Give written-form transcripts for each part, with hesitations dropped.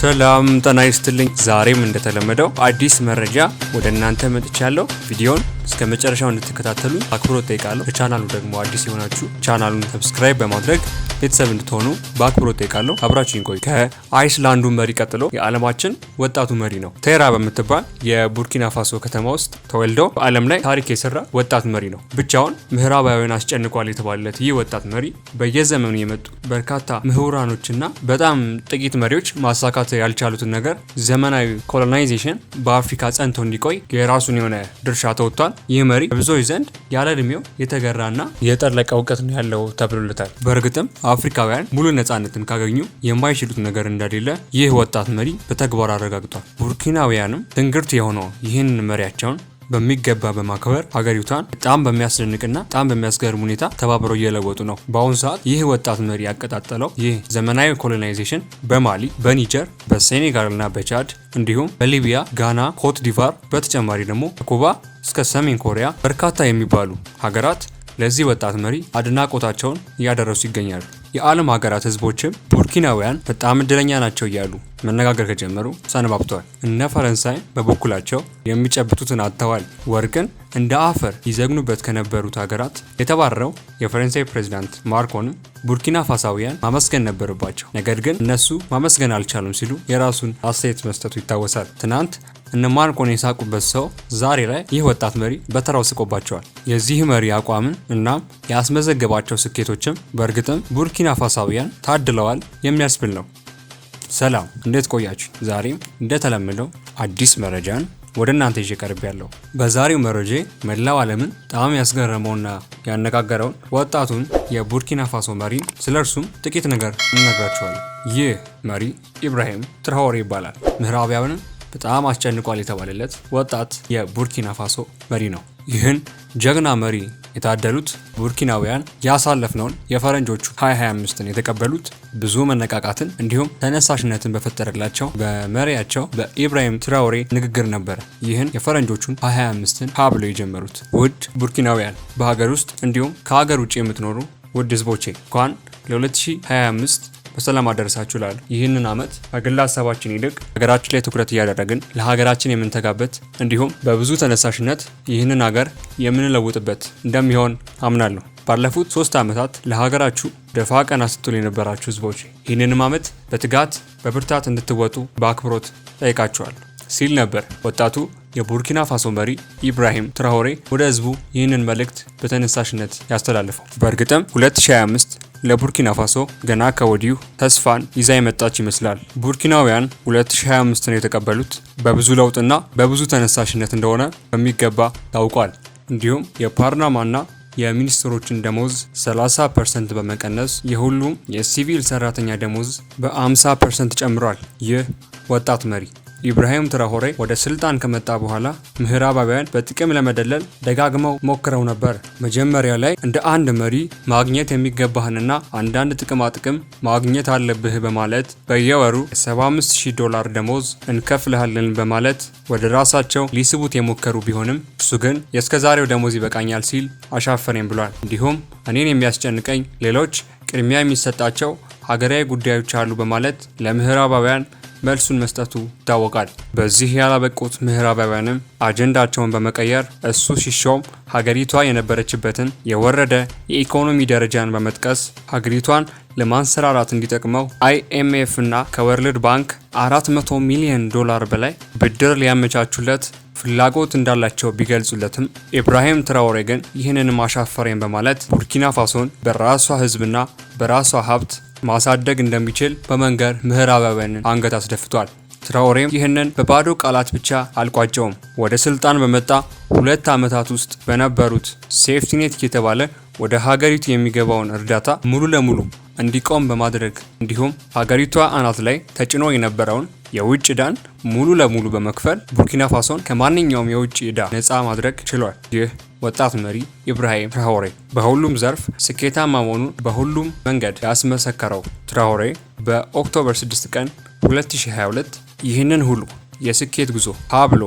ሰላም ጤና ይስጥልኝ። ዛሬም እንደተለመደው አዲስ መረጃ ወደ እናንተ መጥቻለሁ። ቪዲዮን እስከ መጨረሻው እንድትከታተሉ አክብሮት ጠይቃለሁ። ለቻናሉ ደግሞ አዲስ የሆናችሁ ቻናሉን subscribe በማድረግ ቤተሰብ እንድትሆኑ በአክብሮት ጠይቃለሁ። አብራችሁኝ ቆዩ። ከአይስላንዱ መሪ ቀጥሎ የዓለማችን ወጣቱ መሪ ነው። ቴራ በምትባል የቡርኪና ፋሶ ከተማ ውስጥ ተወልዶ በዓለም ላይ ታሪክ የሰራ ወጣት መሪ ነው። ብቻውን ምዕራባውያን አስጨንቋል የተባለለት ይህ ወጣት መሪ በየዘመኑ የመጡ በርካታ ምሁራኖችና በጣም ጥቂት መሪዎች ማሳካት ያልቻሉትን ነገር ዘመናዊ colonization በአፍሪካ ጸንቶ እንዲቆይ የራሱን የሆነ ድርሻ ተወጥቷል። ይህ መሪ በብዙዎች ዘንድ ያለ እድሜው የተገራና የጠለቀ እውቀት ነው ያለው ተብሎለታል። በእርግጥም አፍሪካውያን ሙሉ ነጻነትን ካገኙ የማይችሉት ነገር እንደሌለ ይህ ወጣት መሪ በተግባር አረጋግጧል። ቡርኪናውያንም ትንግርት የሆነው ይህን መሪያቸውን በሚገባ በማክበር ሀገሪቷን በጣም በሚያስደንቅና በጣም በሚያስገርም ሁኔታ ተባብረው እየለወጡ ነው። በአሁኑ ሰዓት ይህ ወጣት መሪ ያቀጣጠለው ይህ ዘመናዊ colonization በማሊ፣ በኒጀር፣ በሴኔጋልና በቻድ እንዲሁም በሊቢያ፣ ጋና፣ ኮት ዲቫር በተጨማሪ ደግሞ ከኩባ እስከ ሰሜን ኮሪያ በርካታ የሚባሉ ሀገራት ለዚህ ወጣት መሪ አድናቆታቸውን እያደረሱ ይገኛሉ። የዓለም ሀገራት ህዝቦችም ቡርኪናውያን በጣም እድለኛ ናቸው እያሉ መነጋገር ከጀመሩ ሰነባብተዋል። እነ ፈረንሳይ በበኩላቸው የሚጨብጡትን አጥተዋል። ወርቅን እንደ አፈር ይዘግኑበት ከነበሩት ሀገራት የተባረረው የፈረንሳይ ፕሬዚዳንት ማርኮንም ቡርኪና ፋሳውያን ማመስገን ነበረባቸው፣ ነገር ግን እነሱ ማመስገን አልቻሉም ሲሉ የራሱን አስተያየት መስጠቱ ይታወሳል። ትናንት እነ ማርኮን የሳቁበት ሰው ዛሬ ላይ ይህ ወጣት መሪ በተራው ስቆባቸዋል። የዚህ መሪ አቋምን እናም ያስመዘገባቸው ስኬቶችም በእርግጥም ቡርኪና ፋሳውያን ታድለዋል የሚያስብል ነው። ሰላም፣ እንዴት ቆያችሁ? ዛሬም እንደተለመደው አዲስ መረጃን ወደ እናንተ ይዤ ቀርቤያለሁ። በዛሬው መረጃ መላው ዓለምን በጣም ያስገረመውና ያነጋገረውን ወጣቱን የቡርኪና ፋሶ መሪን ስለ እርሱም ጥቂት ነገር እንነግራችኋለን። ይህ መሪ ኢብራሂም ትራኦሬ ይባላል። ምዕራባውያንን በጣም አስጨንቋል የተባለለት ወጣት የቡርኪና ፋሶ መሪ ነው። ይህን ጀግና መሪ የታደሉት ቡርኪናውያን ያሳለፍነውን የፈረንጆቹ 2025ን የተቀበሉት ብዙ መነቃቃትን እንዲሁም ተነሳሽነትን በፈጠረላቸው በመሪያቸው በኢብራሂም ትራኦሬ ንግግር ነበረ። ይህን የፈረንጆቹን 2025ን ሀ ብለው የጀመሩት። ውድ ቡርኪናውያን፣ በሀገር ውስጥ እንዲሁም ከሀገር ውጭ የምትኖሩ ውድ ህዝቦቼ፣ እንኳን ለ2025 በሰላም አደረሳችሁ እላለሁ። ይህንን ዓመት ከግል ሀሳባችን ይልቅ ሀገራችን ላይ ትኩረት እያደረግን ለሀገራችን የምንተጋበት እንዲሁም በብዙ ተነሳሽነት ይህንን ሀገር የምንለውጥበት እንደሚሆን አምናለሁ። ባለፉት 3 ዓመታት ለሀገራችሁ ደፋ ቀና ስትሉ የነበራችሁ ህዝቦች ይህንንም ዓመት በትጋት በብርታት እንድትወጡ በአክብሮት ጠይቃችኋለሁ ሲል ነበር ወጣቱ የቡርኪና ፋሶ መሪ ኢብራሂም ትራኦሬ ወደ ህዝቡ ይህንን መልእክት በተነሳሽነት ያስተላልፈው። በእርግጥም 2025 ለቡርኪና ፋሶ ገና ከወዲሁ ተስፋን ይዛ የመጣች ይመስላል። ቡርኪናውያን 2025ን የተቀበሉት በብዙ ለውጥና በብዙ ተነሳሽነት እንደሆነ በሚገባ ታውቋል። እንዲሁም የፓርላማና የሚኒስትሮችን ደሞዝ 30% በመቀነስ የሁሉም የሲቪል ሰራተኛ ደሞዝ በ50% ጨምሯል። ይህ ወጣት መሪ ኢብራሂም ትራኦሬ ወደ ስልጣን ከመጣ በኋላ ምዕራባውያን በጥቅም ለመደለል ደጋግመው ሞክረው ነበር። መጀመሪያ ላይ እንደ አንድ መሪ ማግኘት የሚገባህንና አንዳንድ ጥቅማ ጥቅም ማግኘት አለብህ በማለት በየወሩ 75,000 ዶላር ደሞዝ እንከፍልሃለን በማለት ወደ ራሳቸው ሊስቡት የሞከሩ ቢሆንም እሱ ግን የእስከዛሬው ደሞዝ ይበቃኛል ሲል አሻፈረኝ ብሏል። እንዲሁም እኔን የሚያስጨንቀኝ ሌሎች ቅድሚያ የሚሰጣቸው ሀገራዊ ጉዳዮች አሉ በማለት ለምዕራባውያን መልሱን መስጠቱ ይታወቃል። በዚህ ያላበቁት ምዕራባውያንም አጀንዳቸውን በመቀየር እሱ ሲሾም ሀገሪቷ የነበረችበትን የወረደ የኢኮኖሚ ደረጃን በመጥቀስ ሀገሪቷን ለማንሰራራት እንዲጠቅመው IMF እና ከ World Bank 400 ሚሊዮን ዶላር በላይ ብድር ሊያመቻቹለት ፍላጎት እንዳላቸው ቢገልጹለትም ኢብራሂም ትራኦሬ ግን ይህንን አሻፈረኝ በማለት ቡርኪና ፋሶን በራሷ ሕዝብና በራሷ ሀብት ማሳደግ እንደሚችል በመንገር ምዕራባውያንን አንገት አስደፍቷል። ትራኦሬም ይህንን በባዶ ቃላት ብቻ አልቋጨውም። ወደ ስልጣን በመጣ 2 ዓመታት ውስጥ በነበሩት safety net የተባለ ወደ ሀገሪቱ የሚገባውን እርዳታ ሙሉ ለሙሉ እንዲቆም በማድረግ እንዲሁም ሀገሪቷ አናት ላይ ተጭኖ የነበረውን የውጭ ዕዳን ሙሉ ለሙሉ በመክፈል ቡርኪና ፋሶን ከማንኛውም የውጭ ዕዳ ነፃ ማድረግ ችሏል። ይህ ወጣት መሪ ኢብራሂም ትራኦሬ በሁሉም ዘርፍ ስኬታማ መሆኑን በሁሉም መንገድ ያስመሰከረው ትራኦሬ በ October 6 ቀን 2022 ይህንን ሁሉ የስኬት ጉዞ ሀ ብሎ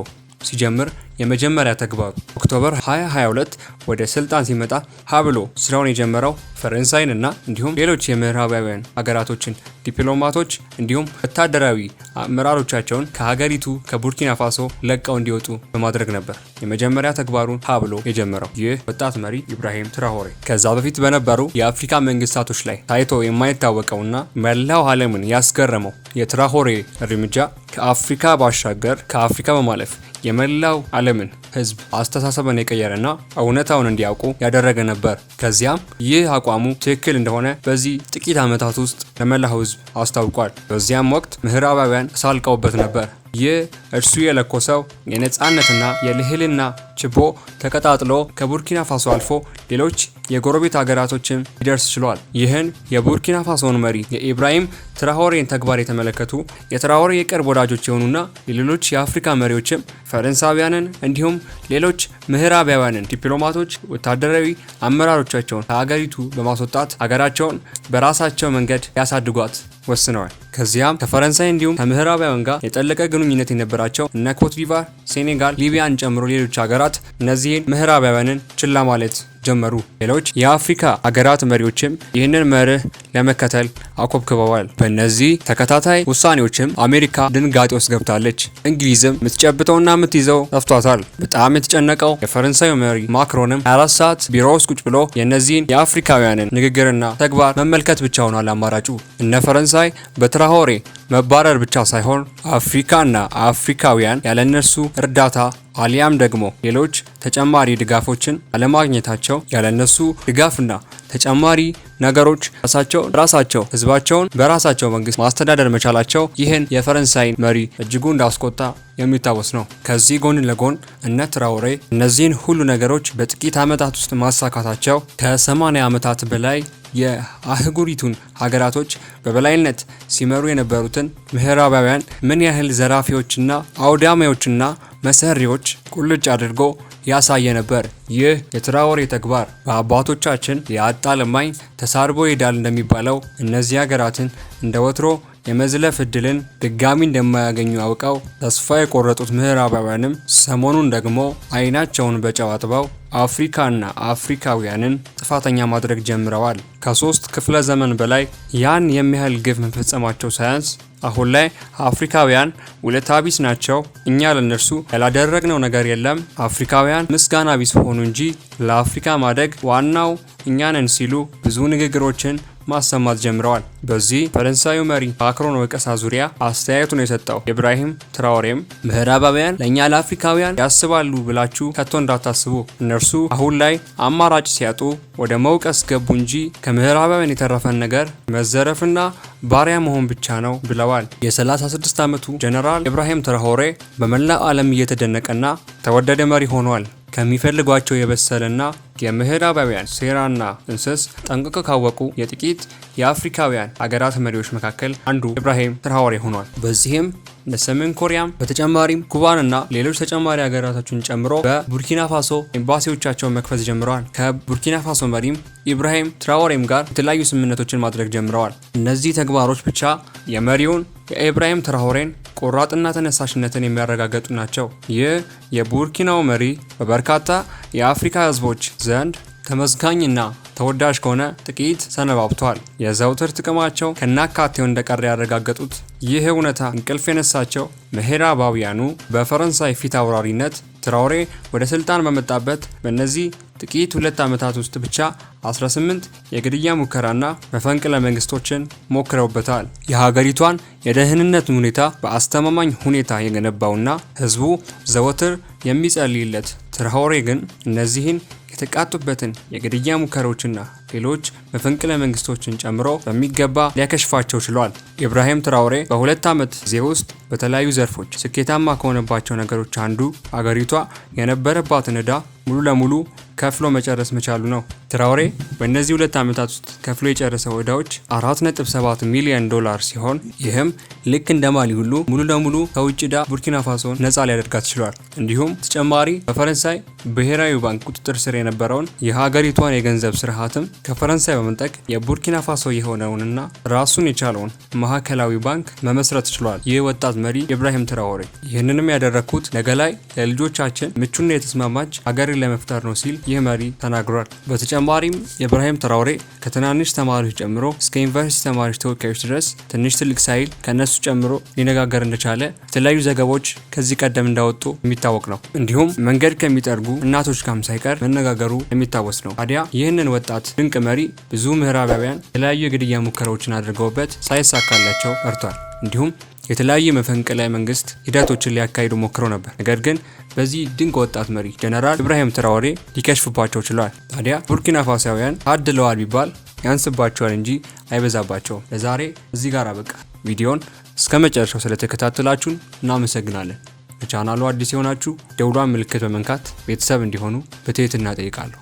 ሲጀምር የመጀመሪያ ተግባሩ። October 2022 ወደ ስልጣን ሲመጣ ሀ ብሎ ስራውን የጀመረው ፈረንሳይንና እንዲሁም ሌሎች የምዕራባውያን ሀገራቶችን ዲፕሎማቶች እንዲሁም ወታደራዊ አመራሮቻቸውን ከሀገሪቱ ከቡርኪና ፋሶ ለቀው እንዲወጡ በማድረግ ነበር። የመጀመሪያ ተግባሩን ሀ ብሎ የጀመረው ይህ ወጣት መሪ ኢብራሂም ትራኦሬ ከዛ በፊት በነበሩ የአፍሪካ መንግስታቶች ላይ ታይቶ የማይታወቀውና መላው ዓለምን ያስገረመው የትራኦሬ እርምጃ ከአፍሪካ ባሻገር ከአፍሪካ በማለፍ የመላው ዓለምን ሕዝብ አስተሳሰብን የቀየረና እውነታውን እንዲያውቁ ያደረገ ነበር። ከዚያም ይህ አቋሙ ትክክል እንደሆነ በዚህ ጥቂት ዓመታት ውስጥ ለመላው ሕዝብ አስታውቋል። በዚያም ወቅት ምዕራባውያን ተሳልቀውበት ነበር። ይህ እርሱ የለኮሰው የነፃነትና የልዕልና ችቦ ተቀጣጥሎ ከቡርኪና ፋሶ አልፎ ሌሎች የጎረቤት ሀገራቶችም ሊደርስ ችሏል። ይህን የቡርኪና ፋሶን መሪ የኢብራሂም ትራኦሬን ተግባር የተመለከቱ የትራኦሬ የቅርብ ወዳጆች የሆኑና የሌሎች የአፍሪካ መሪዎችም ፈረንሳውያንን እንዲሁም ሌሎች ምዕራባውያንን ዲፕሎማቶች፣ ወታደራዊ አመራሮቻቸውን ከሀገሪቱ በማስወጣት ሀገራቸውን በራሳቸው መንገድ ያሳድጓት ወስነዋል። ከዚያም ከፈረንሳይ እንዲሁም ከምዕራባውያን ጋር የጠለቀ ግንኙነት የነበራቸው እነ ኮትዲቫር፣ ሴኔጋል፣ ሊቢያን ጨምሮ ሌሎች ሀገራት እነዚህን ምዕራባውያንን ችላ ማለት ጀመሩ። ሌሎች የአፍሪካ ሀገራት መሪዎችም ይህንን መርህ ለመከተል አኮብክበዋል። በእነዚህ ተከታታይ ውሳኔዎችም አሜሪካ ድንጋጤ ውስጥ ገብታለች። እንግሊዝም የምትጨብጠውና የምትይዘው ጠፍቷታል። በጣም የተጨነቀው የፈረንሳዩ መሪ ማክሮንም 24 ሰዓት ቢሮ ውስጥ ቁጭ ብሎ የእነዚህን የአፍሪካውያንን ንግግርና ተግባር መመልከት ብቻ ሆኗል አማራጩ። እነ ፈረንሳይ በትራኦሬ መባረር ብቻ ሳይሆን አፍሪካና አፍሪካውያን ያለነሱ እርዳታ አሊያም ደግሞ ሌሎች ተጨማሪ ድጋፎችን አለማግኘታቸው ያለነሱ ድጋፍና ተጨማሪ ነገሮች ራሳቸው ህዝባቸውን በራሳቸው መንግስት ማስተዳደር መቻላቸው ይህን የፈረንሳይን መሪ እጅጉ እንዳስቆጣ የሚታወስ ነው። ከዚህ ጎን ለጎን እነ ትራኦሬ እነዚህን ሁሉ ነገሮች በጥቂት ዓመታት ውስጥ ማሳካታቸው ከ80 ዓመታት በላይ የአህጉሪቱን ሀገራቶች በበላይነት ሲመሩ የነበሩትን ምዕራባውያን ምን ያህል ዘራፊዎችና አውዳሚዎችና መሰሪዎች ቁልጭ አድርጎ ያሳየ ነበር። ይህ የትራኦሬ ተግባር በአባቶቻችን የአጣ ለማኝ ተሳርቦ ይሄዳል እንደሚባለው እነዚህ ሀገራትን እንደ ወትሮ የመዝለፍ እድልን ድጋሚ እንደማያገኙ አውቀው ተስፋ የቆረጡት ምዕራባውያንም ሰሞኑን ደግሞ አይናቸውን በጨው አጥበው አፍሪካና አፍሪካውያንን ጥፋተኛ ማድረግ ጀምረዋል። ከ3 ክፍለ ዘመን በላይ ያን የሚያህል ግፍ መፈጸማቸው ሳያንስ አሁን ላይ አፍሪካውያን ውለታ ቢስ ናቸው፣ እኛ ለነርሱ ያላደረግነው ነገር የለም፣ አፍሪካውያን ምስጋና ቢስ ሆኑ እንጂ ለአፍሪካ ማደግ ዋናው እኛ ነን ሲሉ ብዙ ንግግሮችን ማሰማት ጀምረዋል። በዚህ ፈረንሳዩ መሪ ማክሮን ወቀሳ ዙሪያ አስተያየቱን የሰጠው ኢብራሂም ትራኦሬም ምዕራባውያን ለእኛ ለአፍሪካውያን ያስባሉ ብላችሁ ከቶ እንዳታስቡ፣ እነርሱ አሁን ላይ አማራጭ ሲያጡ ወደ መውቀስ ገቡ እንጂ ከምዕራባውያን የተረፈን ነገር መዘረፍና ባሪያ መሆን ብቻ ነው ብለዋል። የ36 ዓመቱ ጀነራል ኢብራሂም ትራኦሬ በመላው ዓለም እየተደነቀና ተወደደ መሪ ሆኗል። ከሚፈልጓቸው የበሰለና የምዕራባውያን ሴራና እንስስ ጠንቅቀው ካወቁ የጥቂት የአፍሪካውያን ሀገራት መሪዎች መካከል አንዱ ኢብራሂም ትራኦሬ ሆኗል። በዚህም ለሰሜን ኮሪያም በተጨማሪም ኩባንና ሌሎች ተጨማሪ ሀገራቶችን ጨምሮ በቡርኪና ፋሶ ኤምባሲዎቻቸውን መክፈት ጀምረዋል። ከቡርኪና ፋሶ መሪም ኢብራሂም ትራኦሬም ጋር የተለያዩ ስምምነቶችን ማድረግ ጀምረዋል። እነዚህ ተግባሮች ብቻ የመሪውን የኢብራሂም ትራኦሬን ቆራጥና ተነሳሽነትን የሚያረጋግጡ ናቸው። ይህ የቡርኪናው መሪ በበርካታ የአፍሪካ ሕዝቦች ዘንድ ተመስጋኝና ተወዳጅ ከሆነ ጥቂት ሰነባብቷል። የዘውትር ጥቅማቸው ከናካቴው እንደቀረ ያረጋገጡት ይህ እውነታ እንቅልፍ የነሳቸው ምዕራባውያኑ በፈረንሳይ ፊት አውራሪነት ትራኦሬ ወደ ስልጣን በመጣበት በእነዚህ ጥቂት 2 ዓመታት ውስጥ ብቻ 18 የግድያ ሙከራና መፈንቅለ መንግስቶችን ሞክረውበታል። የሀገሪቷን የደህንነት ሁኔታ በአስተማማኝ ሁኔታ የገነባውና ህዝቡ ዘወትር የሚጸልይለት ትራኦሬ ግን እነዚህን የተቃጡበትን የግድያ ሙከራዎችና ሌሎች መፈንቅለ መንግስቶችን ጨምሮ በሚገባ ሊያከሽፋቸው ችሏል። ኢብራሂም ትራኦሬ በ2 ዓመት ጊዜ ውስጥ በተለያዩ ዘርፎች ስኬታማ ከሆነባቸው ነገሮች አንዱ አገሪቷ የነበረባትን ዕዳ ሙሉ ለሙሉ ከፍሎ መጨረስ መቻሉ ነው። ትራኦሬ በእነዚህ 2 ዓመታት ውስጥ ከፍሎ የጨረሰው ዕዳዎች 4.7 ሚሊዮን ዶላር ሲሆን ይህም ልክ እንደ ማሊ ሁሉ ሙሉ ለሙሉ ከውጭ ዕዳ ቡርኪና ፋሶን ነፃ ሊያደርጋት ችሏል። እንዲሁም ተጨማሪ በፈረንሳይ ብሔራዊ ባንክ ቁጥጥር ስር የነበረውን የሀገሪቷን የገንዘብ ስርዓትም ከፈረንሳይ በመንጠቅ የቡርኪና ፋሶ የሆነውንና ራሱን የቻለውን ማዕከላዊ ባንክ መመስረት ችሏል። ይህ ወጣት መሪ ኢብራሂም ትራኦሬ ይህንንም ያደረግኩት ነገ ላይ ለልጆቻችን ምቹና የተስማማች ሀገርን ለመፍጠር ነው ሲል ይህ መሪ ተናግሯል። በተጨማሪም ኢብራሂም ትራኦሬ ከትናንሽ ተማሪዎች ጀምሮ እስከ ዩኒቨርሲቲ ተማሪዎች ተወካዮች ድረስ ትንሽ ትልቅ ሳይል ከእነሱ ጨምሮ ሊነጋገር እንደቻለ የተለያዩ ዘገባዎች ከዚህ ቀደም እንዳወጡ የሚታወቅ ነው። እንዲሁም መንገድ ከሚጠርጉ እናቶች ጋርም ሳይቀር መነጋገሩ የሚታወስ ነው። ታዲያ ይህንን ወጣት ድንቅ መሪ ብዙ ምዕራባውያን የተለያዩ የግድያ ሙከራዎችን አድርገውበት ሳይሳካላቸው ቀርቷል። እንዲሁም የተለያዩ መፈንቅለ መንግስት ሂደቶችን ሊያካሂዱ ሞክረው ነበር። ነገር ግን በዚህ ድንቅ ወጣት መሪ ጀነራል ኢብራሂም ትራኦሬ ሊከሽፍባቸው ችሏል። ታዲያ ቡርኪና ፋሶውያን ታድለዋል ቢባል ያንስባቸዋል እንጂ አይበዛባቸውም። ለዛሬ እዚህ ጋር አበቃ። ቪዲዮን እስከ መጨረሻው ስለተከታተላችሁን እናመሰግናለን። ለቻናሉ አዲስ የሆናችሁ ደውሏን ምልክት በመንካት ቤተሰብ እንዲሆኑ በትህትና እጠይቃለሁ።